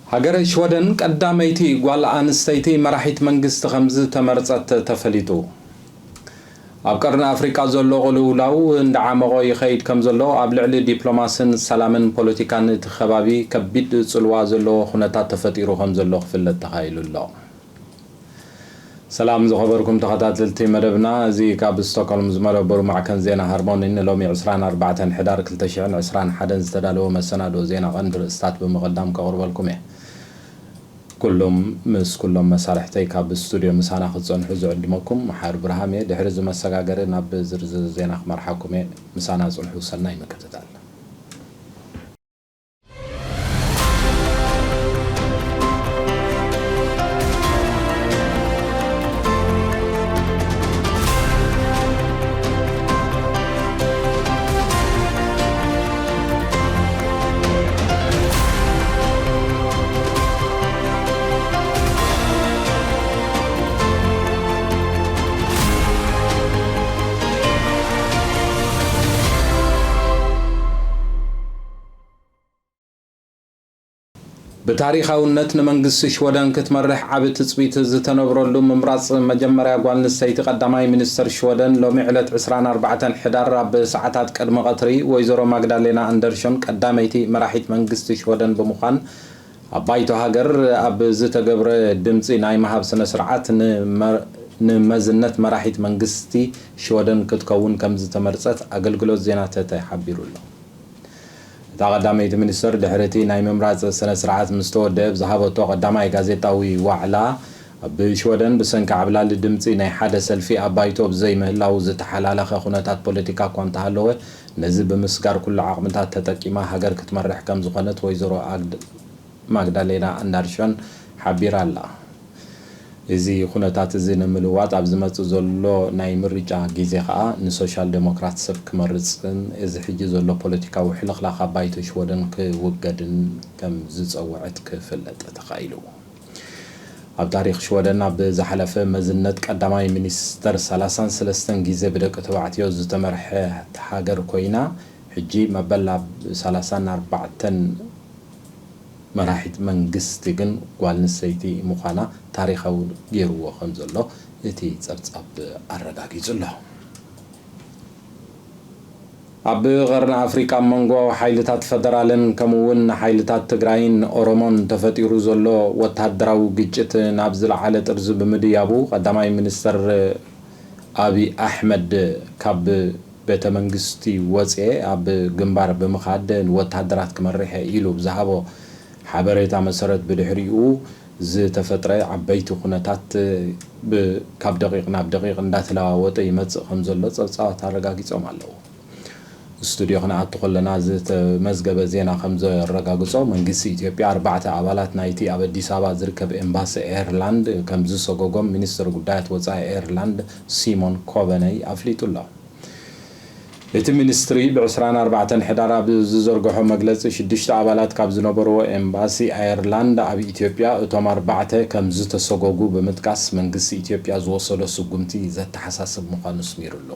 ሃገረ ሽወደን ቀዳመይቲ ጓል ኣንስተይቲ መራሒት መንግስቲ ከም ዝተመርጸት ተፈሊጡ። ኣብ ቀርኒ ኣፍሪቃ ዘሎ ቅልውላው እንዳዓመቖ ይኸይድ ከም ዘሎ፣ ኣብ ልዕሊ ዲፕሎማስን ሰላምን ፖለቲካን እቲ ከባቢ ከቢድ ጽልዋ ዘለዎ ኩነታት ተፈጢሩ ከም ዘሎ ክፍለጥ ተኻኢሉ ኣሎ። ሰላም ዝኸበርኩም ተኸታተልቲ መደብና፣ እዚ ካብ ስቶክሆልም ዝመደበሩ ማዕከን ዜና ሃርሞኒ ንሎሚ ዕስራን ኣርባዕተን ሕዳር ክልተ ሽሕን ዕስራን ሓደን ዝተዳለወ መሰናድኦ ዜና ቀንዲ ርእስታት ብምቕዳም ከቕርበልኩም እየ። ኩሉም ምስ ኩሎም መሳርሕተይ ካብ ስቱድዮ ምሳና ክትጸንሑ ዝዕድመኩም መሓር ብርሃም እየ። ድሕሪ እዚ መሰጋገሪ ናብ ዝርዝር ዜና ክመርሓኩም እየ። ምሳና ጽንሑ። ሰናይ ምክትታል። ብታሪኻውነት ንመንግስቲ ሽወደን ክትመርሕ ዓቢ ትጽቢት ዝተነብረሉ ምምራጽ መጀመርያ ጓል ኣንስተይቲ ቀዳማይ ሚኒስተር ሽወደን ሎሚ ዕለት ዕስራን ኣርባዕተን ሕዳር ኣብ ሰዓታት ቅድሚ ቀትሪ ወይዘሮ ማግዳሌና ኣንደርሾን ቀዳመይቲ መራሒት መንግስቲ ሽወደን ብምዃን ኣብ ባይቶ ሃገር ኣብ ዝተገብረ ድምጺ ናይ ምሃብ ስነ ስርዓት ንመ-፣ ንመዝነት መራሒት መንግስቲ ሽወደን ክትከውን ከም ዝተመርጸት ኣገልግሎት ዜና ተተ ሓቢሩ ኣሎ። እታ ቀዳመይቲ ሚኒስተር ድሕሪ እቲ ናይ ምምራጽ ስነ ስርዓት ምስ ተወደአ ብዝሃበቶ ቀዳማይ ጋዜጣዊ ዋዕላ፣ ኣብ ሽወደን ብሰንኪ ዓብላሊ ድምጺ ናይ ሓደ ሰልፊ ኣብ ባይቶ ብዘይምህላው ዝተሓላለኸ ኩነታት ፖለቲካ እኳ እንተሃለወ፣ ነዚ ብምስጋር ኩሉ ዓቕምታት ተጠቂማ ሃገር ክትመርሕ ከም ዝኾነት ወይዘሮ ኣግድ-፣ ማግዳሌና ኣንዳርሾን ሓቢራ ኣላ። እዚ ኩነታት እዚ ንምልዋጥ ኣብ ዝመጽእ ዘሎ ናይ ምርጫ ግዜ ከኣ ንሶሻል ዴሞክራት ሰብ ክመርጽን እዚ ሕጂ ዘሎ ፖለቲካዊ ሕልኽላኽ ኣብ ባይቶ ሽወደን ክውገድን ከም ዝጸውዐት ክፍለጥ ተኻኢሉ። ኣብ ታሪኽ ሽወደን ኣብ ዝሓለፈ መዝነት ቀዳማይ ሚኒስተር ሰላሳን ሰለስተን ግዜ ብደቂ ተባዕትዮ ዝተመርሐት ሃገር ኮይና፣ ሕጂ መበል ኣብ ሰላሳን ኣርባዕተን መራሒት መንግስቲ ግን ጓል ኣንስተይቲ ምዃና ታሪኻዊ ገይርዎ ከም ዘሎ እቲ ጸብጻብ ኣረጋጊጹ ኣሎ። ኣብ ቀርኒ ኣፍሪቃ ኣብ መንጎ ሓይልታት ፈደራልን ከምኡ እውን ሓይልታት ትግራይን ኦሮሞን ተፈጢሩ ዘሎ ወተሃደራዊ ግጭት ናብ ዝለዓለ ጥርዚ ብምድያቡ፣ ቀዳማይ ሚኒስተር ኣብይ ኣሕመድ ካብ ቤተ መንግስቲ ወፅኤ ኣብ ግንባር ብምኻድ ንወተሃደራት ክመርሕ እየ ኢሉ ብዝሃቦ ሓበሬታ መሰረት፣ ብድሕሪኡ ዝተፈጥረ ዓበይቲ ኩነታት ብ-፣ ካብ ደቂቕ ናብ ደቂቕ እንዳተለዋወጠ ይመጽእ ከም ዘሎ ጸብጻባት ኣረጋጊጾም ኣለዉ። ስቱድዮ ክንኣቱ ከለና ዝተመዝገበ ዜና ከም ዘረጋግጾ፣ መንግስቲ ኢትዮጵያ ኣርባዕተ ኣባላት ናይቲ ኣብ ኣዲስ ኣበባ ዝርከብ ኤምባሲ ኣየርላንድ ከም ዝሰጎጎም ሚኒስትር ጉዳያት ወጻኢ ኣየርላንድ ሲሞን ኮበነይ ኣፍሊጡ ኣሎ። እቲ ሚኒስትሪ ብ ዕስራን ኣርባዕተን ሕዳር ኣብ ዝዘርግሖ መግለጺ፣ ሽዱሽተ ኣባላት ካብ ዝነበርዎ ኤምባሲ ኣየርላንድ ኣብ ኢትዮጵያ እቶም ኣርባዕተ ከም ዝተሰጎጉ ብምጥቃስ፣ መንግስቲ ኢትዮጵያ ዝወሰዶ ስጉምቲ ዘተሓሳስብ ምዃኑ ኣስሚሩ ኣሎ።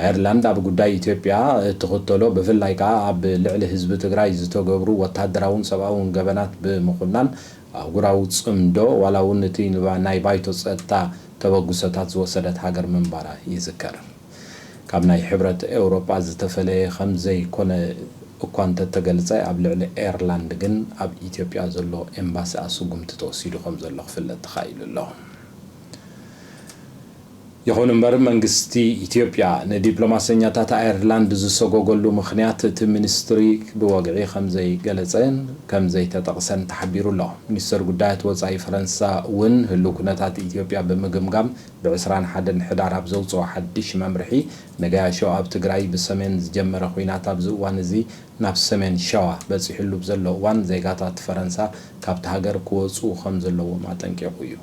ኣየርላንድ ኣብ ጉዳይ ኢትዮጵያ እትኽተሎ፣ ብፍላይ ከኣ ኣብ ልዕሊ ህዝቢ ትግራይ ዝተገብሩ ወታደራውን ሰብኣውን ገበናት ብምኹናን፣ ኣህጉራዊ ጽምዶ ዋላ እውን እቲ ናይ ባይቶ ጸጥታ ተበግሶታት ዝወሰደት ሃገር ምንባራ ይዝከር። ካብ ናይ ሕብረት ኤውሮጳ ዝተፈለየ ከም ዘይኮነ እኳ እንተተገልጸ፣ ኣብ ልዕሊ ኤርላንድ ግን ኣብ ኢትዮጵያ ዘሎ ኤምባሲኣ ስጉምቲ ተወሲዱ ከም ዘሎ ክፍለጥ ተኻኢሉ ኣሎ። ይኹን እምበር፣ መንግስቲ ኢትዮጵያ ንዲፕሎማሰኛታት ኣየርላንድ ዝሰጎገሉ ምኽንያት እቲ ሚኒስትሪ ብወግዒ ከም ዘይገለጸን ከም ዘይተጠቕሰን ተሓቢሩ ኣሎ። ሚኒስትር ጉዳያት ወጻኢ ፈረንሳ እውን ህሉው ኩነታት ኢትዮጵያ ብምግምጋም፣ ብ ዕስራን ሓደን ሕዳር ኣብ ዘውጽኦ ሓድሽ መምርሒ፣ ነጋያሾ ኣብ ትግራይ ብሰሜን ዝጀመረ ኲናት ኣብዚ እዋን እዚ ናብ ሰሜን ሸዋ በጺሕሉ ብዘሎ እዋን፣ ዜጋታት ፈረንሳ ካብቲ ሃገር ክወጽኡ ከም ዘለዎም ኣጠንቂቑ እዩ።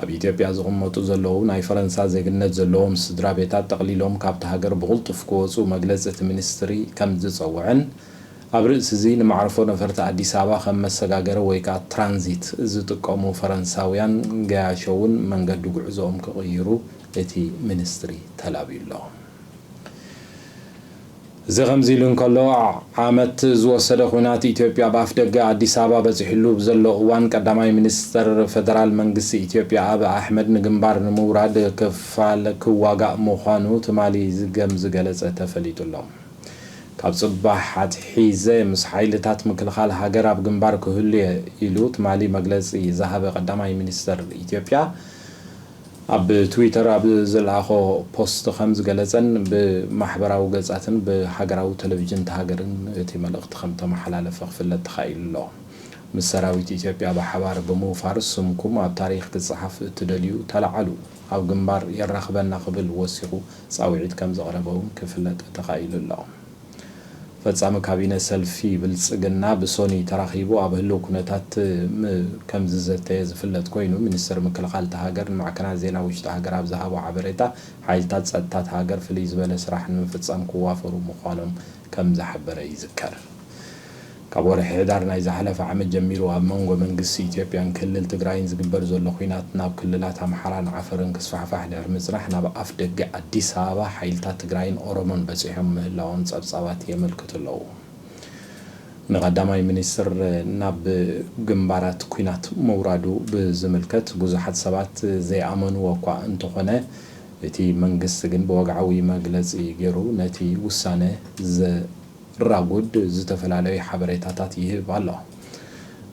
ኣብ ኢትዮጵያ ዝቕመጡ ዘለዉ ናይ ፈረንሳ ዜግነት ዘለዎም ስድራ ቤታት፣ ጠቕሊሎም ካብቲ ሃገር ብቕልጡፍ ክወጽኡ መግለጺ እቲ ሚኒስትሪ ከም ዝጸውዐን፣ ኣብ ርእሲ እዚ ንመዕርፎ ነፈርቲ ኣዲስ ኣበባ ከም መሰጋገሪ ወይ ከኣ ትራንዚት ዝጥቀሙ ፈረንሳውያን ገያሾ እውን መንገዲ ጉዕዞኦም ክቕይሩ እቲ ሚኒስትሪ ተላብዩ ኣሎ። እዚ ከምዚ ኢሉ እንከሎ፣ ዓመት ዝወሰደ ኲናት ኢትዮጵያ ኣብ ኣፍደገ ኣዲስ ኣበባ በጺሕሉ ብዘሎ እዋን፣ ቀዳማይ ሚኒስተር ፈደራል መንግስቲ ኢትዮጵያ ኣብይ ኣሕመድ ንግንባር ንምውራድ ክፋል ክዋጋእ ምዃኑ ትማሊ ከም ዝገለጸ ተፈሊጡ ኣሎ። ካብ ጽባሕ ኣትሒዘ ምስ ሓይልታት ምክልኻል ሃገር ኣብ ግንባር ክህሉ እየ ኢሉ ትማሊ መግለጺ ዝሃበ ቀዳማይ ሚኒስተር ኢትዮጵያ፣ ኣብ ትዊተር ኣብ ዝለኣኾ ፖስት ከም ዝገለጸን፣ ብማሕበራዊ ገጻትን ብሃገራዊ ቴሌቪዥን እታ ሃገርን እቲ መልእኽቲ ከም ተመሓላለፈ ክፍለጥ ተኻኢሉ ኣሎ። ምስ ሰራዊት ኢትዮጵያ ብሓባር ብምውፋር፣ ስምኩም ኣብ ታሪኽ ክጸሓፍ እትደልዩ ተለዓሉ፣ ኣብ ግንባር የራኽበና ክብል ወሲኹ ጻውዒት ከም ዘቕረበ እውን ክፍለጥ ተኻኢሉ ኣሎ። ፈጻሚ ካቢነ ሰልፊ ብልጽግና ብሶኒ ተራኺቡ ኣብ ህልው ኩነታት ም-፣ ከም ዝዘተየ ዝፍለጥ ኮይኑ፣ ሚኒስትር ምክልኻል እታ ሃገር ንማዕከናት ዜና ውሽጢ ሃገር ኣብ ዝሃቦ ሓበሬታ፣ ሓይልታት ጸጥታ እታ ሃገር ፍልይ ዝበለ ስራሕ ንምፍጻም ክዋፈሩ ምዃኖም ከም ዝሓበረ ይዝከር። ካብ ወርሒ ሕዳር ናይ ዝሓለፈ ዓመት ጀሚሩ ኣብ መንጎ መንግስቲ ኢትዮጵያን ክልል ትግራይን ዝግበር ዘሎ ኲናት ናብ ክልላት ኣምሓራን ዓፈርን ክስፋሕፋሕ ድሕሪ ምጽናሕ ናብ ኣፍ ደገ ኣዲስ ኣበባ ሓይልታት ትግራይን ኦሮሞን በጺሖም ምህላዎም ጸብጻባት የመልክቱ ኣለዉ። ንቐዳማይ ሚኒስትር ናብ ግንባራት ኲናት ምውራዱ ብዝምልከት ብዙሓት ሰባት ዘይኣመንዎ እኳ እንተኾነ፣ እቲ መንግስቲ ግን ብወግዓዊ መግለጺ ገይሩ ነቲ ውሳነ ዘ-፣ ራጉድ ዝተፈላለዩ ሓበሬታታት ይህብ ኣሎ።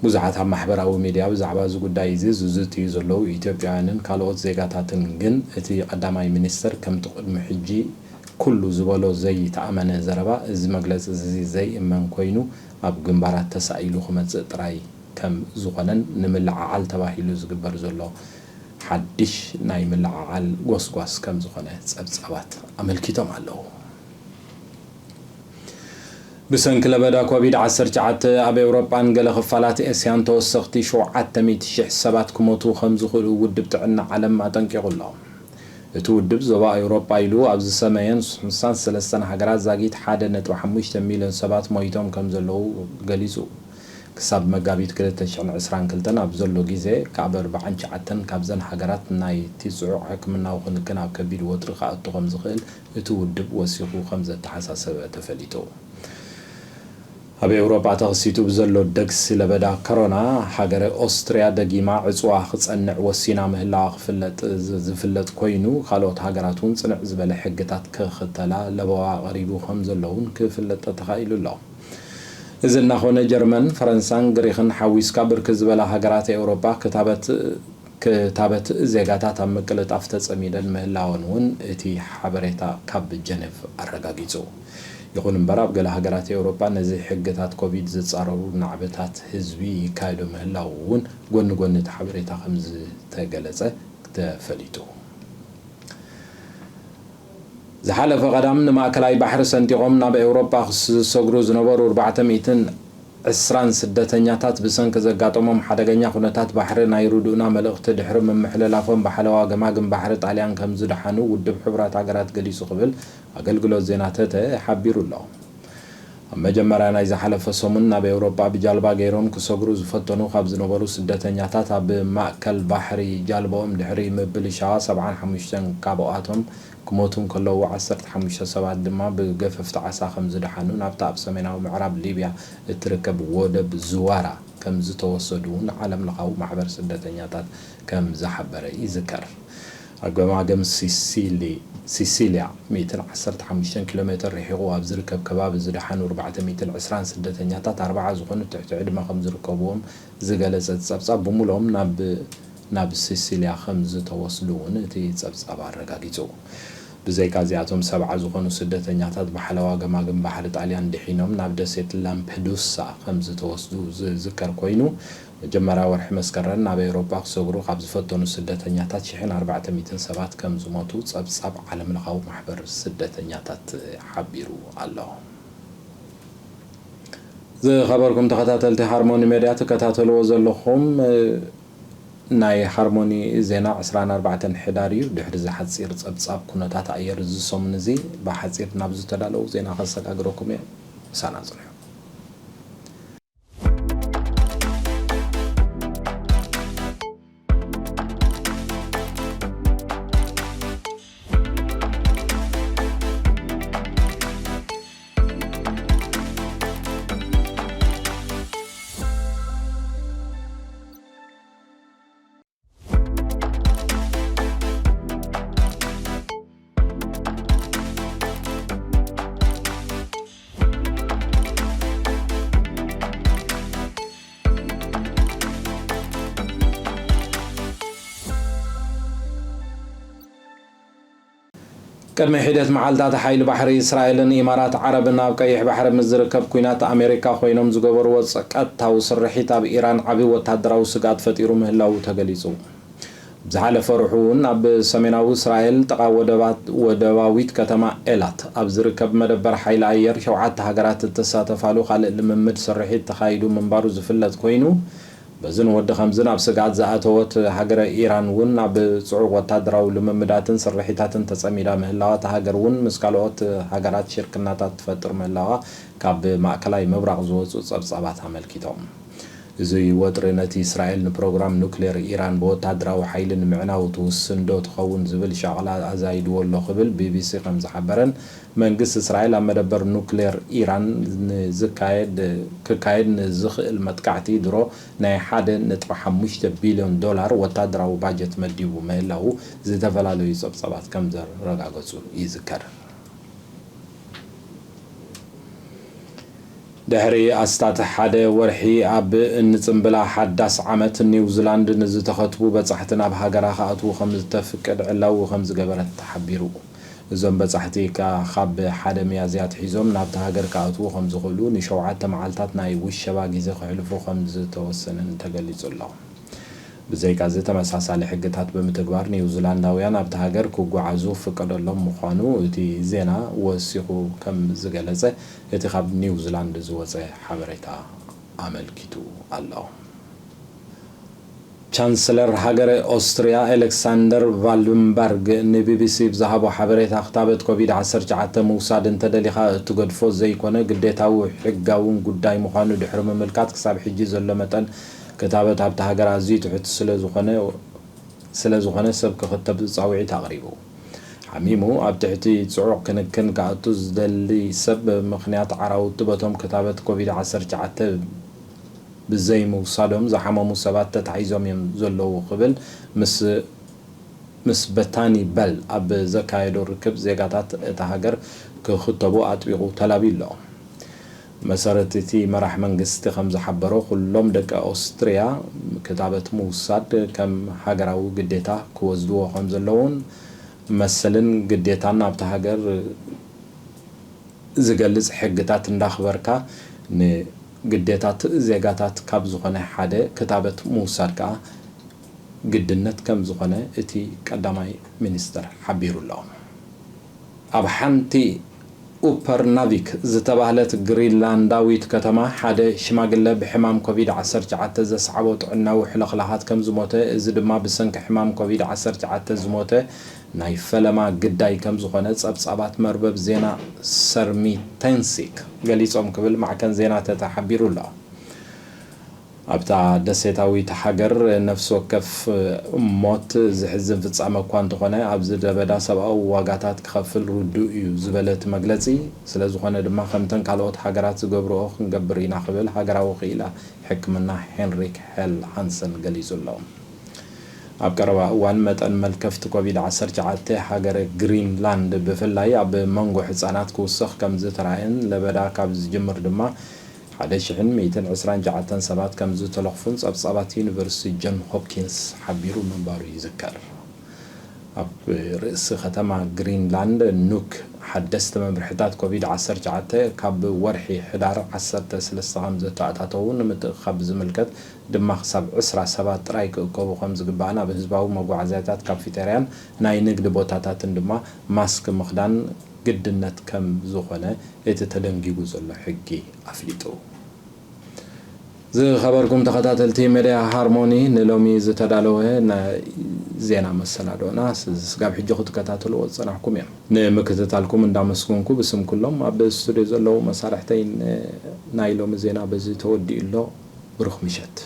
ብዙሓት ኣብ ማሕበራዊ ሚድያ ብዛዕባ እዚ ጉዳይ እዚ ዝዝትዩ ዘለዉ ኢትዮጵያውያንን ካልኦት ዜጋታትን ግን፣ እቲ ቀዳማይ ሚኒስተር ከምቲ ቅድሚ ሕጂ ኩሉ ዝበሎ ዘይተኣመነ ዘረባ፣ እዚ መግለጺ እዚ ዘይእመን ኮይኑ፣ ኣብ ግንባራት ተሳኢሉ ክመጽእ ጥራይ ከም ዝኾነን፣ ንምልዕዓል ተባሂሉ ዝግበር ዘሎ ሓድሽ ናይ ምልዕዓል ጎስጓስ ከም ዝኾነ ጸብጻባት ኣመልኪቶም ኣለዉ። ብሰንኪ ለበዳ ኮቪድ ዓሰርተ ትሽዓተ ኣብ ኤውሮጳን ገለ ክፋላት ኤስያን ተወሰኽቲ ሸውዓተ ሚእቲ ሽሕ ሰባት ክሞቱ ከም ዝኽእሉ ውድብ ጥዕና ዓለም ኣጠንቂቑ ኣሎ። እቲ ውድብ ዞባ ኤውሮጳ ኢሉ ኣብ ዝሰመየን ሓምሳን ሰለስተን ሃገራት ዛጊት ሓደ ነጥቢ ሓሙሽተ ሚልዮን ሰባት ሞይቶም ከም ዘለዉ ገሊጹ። ክሳብ መጋቢት ክልተ ሽሕን ዕስራን ክልተን ኣብ ዘሎ ግዜ፣ ካብ ኣርባዓን ትሽዓተን ካብዘን ሃገራት ናይቲ ጽዑቕ ሕክምናዊ ክንክን ኣብ ከቢድ ወጥሪ ክኣቱ ከም ዝኽእል እቲ ውድብ ወሲኹ ከም ዘተሓሳሰበ ተፈሊጡ። ኣብ ኤውሮጳ ተኸሲቱ ብዘሎ ደግሲ ለበዳ ኮሮና፣ ሃገረ ኦስትርያ ደጊማ ዕጽዋ ክጸንዕ ወሲና ምህላዋ ክፍለጥ ዝ-፣ ዝፍለጥ ኮይኑ፣ ካልኦት ሃገራት እውን ጽንዕ ዝበለ ሕግታት ክኽተላ ለበዋ ቀሪቡ ከም ዘሎ እውን ክፍለጥ ተኻኢሉ ኣሎ። እዚ እናኾነ፣ ጀርመን፣ ፈረንሳን ግሪኽን ሓዊስካ ብርክት ዝበላ ሃገራት ኤውሮጳ ክታበት፣ ክታበት ዜጋታት ኣብ ምቅልጣፍ ተጸሚደን ምህላወን እውን እቲ ሓበሬታ ካብ ጀኔቭ ኣረጋጊጹ። ይኹን እምበር፣ ኣብ ገለ ሃገራት ኤውሮጳ ነዚ ሕግታት ኮቪድ ዝጻረሩ ናዕብታት ህዝቢ ይካየዱ ምህላዉ እውን ጎኒ ጎኒ እቲ ሓበሬታ ከም ዝተገለጸ ተፈሊጡ። ዝሓለፈ ቀዳም ንማእከላይ ባሕሪ ሰንጢቖም ናብ ኤውሮጳ ክስ-፣ ዝሰግሩ ዝነበሩ ኣርባዕተ ሚእትን ዕስራን ስደተኛታት ብሰንኪ ዘጋጠሞም ሓደገኛ ኩነታት ባሕሪ ናይ ርድኡና መልእኽቲ ድሕሪ ምምሕልላፎም ብሓለዋ ገማግም ባሕሪ ጣልያን ከም ዝደሓኑ ውድብ ሕቡራት ሃገራት ገሊጹ ክብል ኣገልግሎት ዜና ተተ ሓቢሩ ኣሎ። ኣብ መጀመርያ ናይ ዝሓለፈ ሰሙን ናብ ኤውሮጳ ብጃልባ ገይሮም ክሰግሩ ዝፈተኑ ካብ ዝነበሩ ስደተኛታት ኣብ ማእከል ባሕሪ ጃልባኦም ድሕሪ ምብልሻዋ ሰብዓን ሓሙሽተን ካብኦኣቶም ክሞቱ እንከለዉ ዓሰርተ ሓሙሽተ ሰባት ድማ ብገፈፍቲ ዓሳ ከም ዝደሓኑ ናብታ ኣብ ሰሜናዊ ምዕራብ ሊብያ እትርከብ ወደብ ዝዋራ ከም ዝተወሰዱ ንዓለም ለኻዊ ማሕበር ስደተኛታት ከም ዝሓበረ ይዝከር። ኣብ ገማግም ሲሲሊ-፣ ሲሲልያ ሚእትን ዓሰርተ ሓሙሽተን ኪሎ ሜትር ርሒቑ ኣብ ዝርከብ ከባቢ ዝደሓኑ ኣርባዕተ ሚእትን ዕስራን ስደተኛታት ኣርባዓ ዝኾኑ ትሕቲ ዕድመ ከም ዝርከብዎም ዝገለጸ እቲ ጸብጻብ፣ ብምሉኦም ናብ፣ ናብ ሲሲልያ ከም ዝተወስዱ እውን እቲ ጸብጻብ ኣረጋጊጹ። ብዘይካ እዚኣቶም ሰብዓ ዝኾኑ ስደተኛታት ብሓለዋ ገማግም ባሕሪ ጣልያን ድሒኖም ናብ ደሴት ላምፔዱሳ ከም ዝተወስዱ ዝዝከር ኮይኑ፣ መጀመርያ ወርሒ መስከረም ናብ ኤውሮጳ ክሰግሩ ካብ ዝፈተኑ ስደተኛታት ሽሕን ኣርባዕተ ሚእትን ሰባት ከም ዝሞቱ ጸብጻብ ዓለምለኻዊ ማሕበር ስደተኛታት ሓቢሩ ኣሎ። ዝኸበርኩም ተኸታተልቲ ሃርሞኒ ሜድያ፣ ትከታተልዎ ዘለኹም፣ እ፣ ናይ ሃርሞኒ ዜና ዕስራን ኣርባዕተን ሕዳር እዩ። ድሕሪ እዚ ሓጺር ጸብጻብ ኩነታት ኣየር እዚ ሰሙን እዚ ብሓጺር ናብ ዝተዳለዉ ዜና ከሰጋግረኩም እየ። ምሳና ጽንሑ። ቅድሚ ሒደት መዓልታት ሓይሊ ባሕሪ እስራኤልን ኢማራት ዓረብን ኣብ ቀይሕ ባሕሪ ምስ ዝርከብ ኲናት ኣሜሪካ ኮይኖም ዝገበርዎ ጸ-፣ ቀጥታዊ ስርሒት ኣብ ኢራን ዓቢ ወታደራዊ ስግኣት ፈጢሩ ምህላዉ ተገሊጹ። ብዝሓለፈ ርሑ እውን ኣብ ሰሜናዊ እስራኤል ጥቓ ወደባት-፣ ወደባዊት ከተማ ኤላት ኣብ ዝርከብ መደበር ሓይሊ ኣየር ሸውዓተ ሃገራት እተሳተፋሉ ካልእ ልምምድ ስርሒት ተኻይዱ ምንባሩ ዝፍለጥ ኮይኑ፣ በዝን ወዲ ኸምዝን ኣብ ስግኣት ዝኣተወት ሃገረ ኢራን እውን ኣብ ጽዑቕ ወታደራዊ ልምምዳትን ስርሒታትን ተጸሚዳ ምህላዋ፣ እታ ሃገር እውን ምስ ካልኦት ሃገራት ሽርክናታት ትፈጥር ምህላዋ ካብ ማእከላይ ምብራቕ ዝወጹ ጸብጻባት ኣመልኪቶም። እዚ ወጥሪ ነቲ እስራኤል ንፕሮግራም ኑክሌር ኢራን ብወታደራዊ ሓይሊ ንምዕናው ትውስን ዶ ትኸውን ዝብል ሻቕላ ኣዛይድዎ ኣሎ ክብል ቢቢሲ ከም ዝሓበረን፣ መንግስቲ እስራኤል ኣብ መደበር ኑክሌር ኢራን ንዝካየድ፣ ክካየድ ንዝኽእል መጥቃዕቲ ድሮ ናይ ሓደ ነጥቢ ሓሙሽተ ቢልዮን ዶላር ወታደራዊ ባጀት መዲቡ ምህላዉ ዝተፈላለዩ ጸብጻባት ከም ዘረጋገጹ ይዝከር። ድሕሪ ኣስታት ሓደ ወርሒ ኣብ እንጽንብላ ሓዳስ ዓመት ኒውዚላንድ ንዝተኸትቡ በጻሕቲ ናብ ሃገራ ክኣትዉ ከም ዝተፍቅድ ዕላዊ ከም ዝገበረት ተሓቢሩ። እዞም በጻሕቲ ከኣ ካብ ሓደ ሚያዝያ ኣትሒዞም ናብታ ሃገር ክኣትዉ ከም ዝኽእሉ ንሸውዓተ መዓልታት ናይ ውሸባ ግዜ ክሕልፉ ከም ዝተወሰነን ተገሊጹ ኣሎ። ብዘይካዚ ተመሳሳሊ ሕግታት ብምትግባር ኒውዚላንዳውያን ኣብታ ሃገር ክጓዓዙ ፍቀደሎም ምዃኑ እቲ ዜና ወሲኹ ከም ዝገለጸ እቲ ካብ ኒውዚላንድ ዝወጸ ሓበሬታ ኣመልኪቱ ኣሎ። ቻንስለር ሃገረ ኦስትርያ ኤሌክሳንደር ቫልደንበርግ ንቢቢሲ ብዝሃቦ ሓበሬታ፣ ክታበት ኮቪድ ዓሰርተ ትሽዓተ ምውሳድ እንተደሊኻ እትገድፎ ዘይኮነ ግዴታዊ ሕጋውን ጉዳይ ምዃኑ ድሕሪ ምምልካት፣ ክሳብ ሕጂ ዘሎ መጠን ክታበት ኣብታ ሃገር ኣዝዩ ትሑት ስለ ዝኾነ፣ ስለ ዝኾነ ሰብ ክኽተብ ጻውዒት ኣቕሪቡ። ሓሚሙ ኣብ ትሕቲ ጽዑቕ ክንክን ክኣቱ ዝደሊ ሰብ ምኽንያት ዓራውቱ በቶም ክታበት ኮቪድ ዓሰርተ ትሽዓተ ብዘይምውሳዶም ዝሓመሙ ሰባት ተታሒዞም እዮም ዘለዉ ክብል ምስ፣ ምስ በታኒ በል ኣብ ዘካየዶ ርክብ ዜጋታት እታ ሃገር ክኽተቡ ኣጥቢቑ ተላብዩ ኣሎ። መሰረት እቲ መራሕ መንግስቲ ከም ዝሓበሮ፣ ኩሎም ደቂ ኦስትርያ ክታበት ምውሳድ ከም ሃገራዊ ግዴታ ክወስድዎ ከም ዘለዉን መሰልን ግዴታን ኣብታ ሃገር ዝገልጽ ሕግታት እንዳኽበርካ ንግዴታት ዜጋታት ካብ ዝኾነ ሓደ ክታበት ምውሳድ ከኣ ግድነት ከም ዝኾነ እቲ ቀዳማይ ሚኒስተር ሓቢሩ ኣሎ። ኣብ ሓንቲ ኡፐርናቪክ ዝተባህለት ግሪንላንዳዊት ከተማ ሓደ ሽማግለ ብሕማም ኮቪድ ዓሰርተ ትሽዓተ ዘስዓቦ ጥዕናዊ ሕልኽላኻት ከም ዝሞተ፣ እዚ ድማ ብሰንኪ ሕማም ኮቪድ ዓሰርተ ትሽዓተ ዝሞተ ናይ ፈለማ ግዳይ ከም ዝኾነ ጸብጻባት መርበብ ዜና ሰርሚተንሲክ ገሊጾም ክብል ማዕከን ዜና ተተ ሓቢሩ ኣሎ። ኣብታ ደሴታዊት ሃገር ነፍሲ ወከፍ ሞት ዝሕዝን ፍጻመ እኳ እንተኾነ፣ ኣብዚ ለበዳ ሰብኣዊ ዋጋታት ክኸፍል ርዱእ እዩ ዝበለ እቲ መግለጺ፣ ስለ ዝኾነ ድማ ከምተን ካልኦት ሃገራት ዝገብርኦ ክንገብር ኢና ክብል ሃገራዊ ክኢላ ሕክምና ሄንሪክ ሄል ሃንሰን ገሊጹ ኣሎ። ኣብ ቀረባ እዋን መጠን መልከፍቲ ኮቪድ ዓሰርተ ትሽዓተ ሃገረ ግሪንላንድ ብፍላይ ኣብ መንጎ ህጻናት ክውስኽ ከም ዝተራእየን ለበዳ ካብ ዝጅምር ድማ ሓደ ሽሕን ሚእትን ዕስራን ትሽዓተን ሰባት ከም ዝተለኽፉን ጸብጻባት ዩኒቨርሲቲ ጆን ሆፕኪንስ ሓቢሩ ምንባሩ ይዝከር። ኣብ ርእሲ ከተማ ግሪንላንድ ኑክ ሓደስቲ መምርሕታት ኮቪድ ዓሰርተ ትሽዓተ ካብ ወርሒ ሕዳር ዓሰርተ ሰለስተ ከም ዝተኣታተዉ ንምትእኻብ ዝምልከት ድማ ክሳብ ዕስራ ሰባት ጥራይ ክእከቡ ከም ዝግባእን ኣብ ህዝባዊ መጓዓዝያታት፣ ካፌተርያን ናይ ንግዲ ቦታታትን ድማ ማስክ ምኽዳን ግድነት ከም ዝኾነ እቲ ተደንጊጉ ዘሎ ሕጊ ኣፍሊጡ። ዝኸበርኩም ተኸታተልቲ ሜድያ ሃርሞኒ፣ ንሎሚ ዝተዳለወ ናይ ዜና መሰናዶና ስጋብ ሕጂ ክትከታተልዎ ዝጸናሕኩም እዮም። ንምክትታልኩም እንዳመስገንኩ ብስም ኩሎም ኣብ ስቱድዮ ዘለዉ መሳርሕተይን ናይ ሎሚ ዜና በዚ ተወዲኡ ኣሎ። ብሩኽ ምሸት።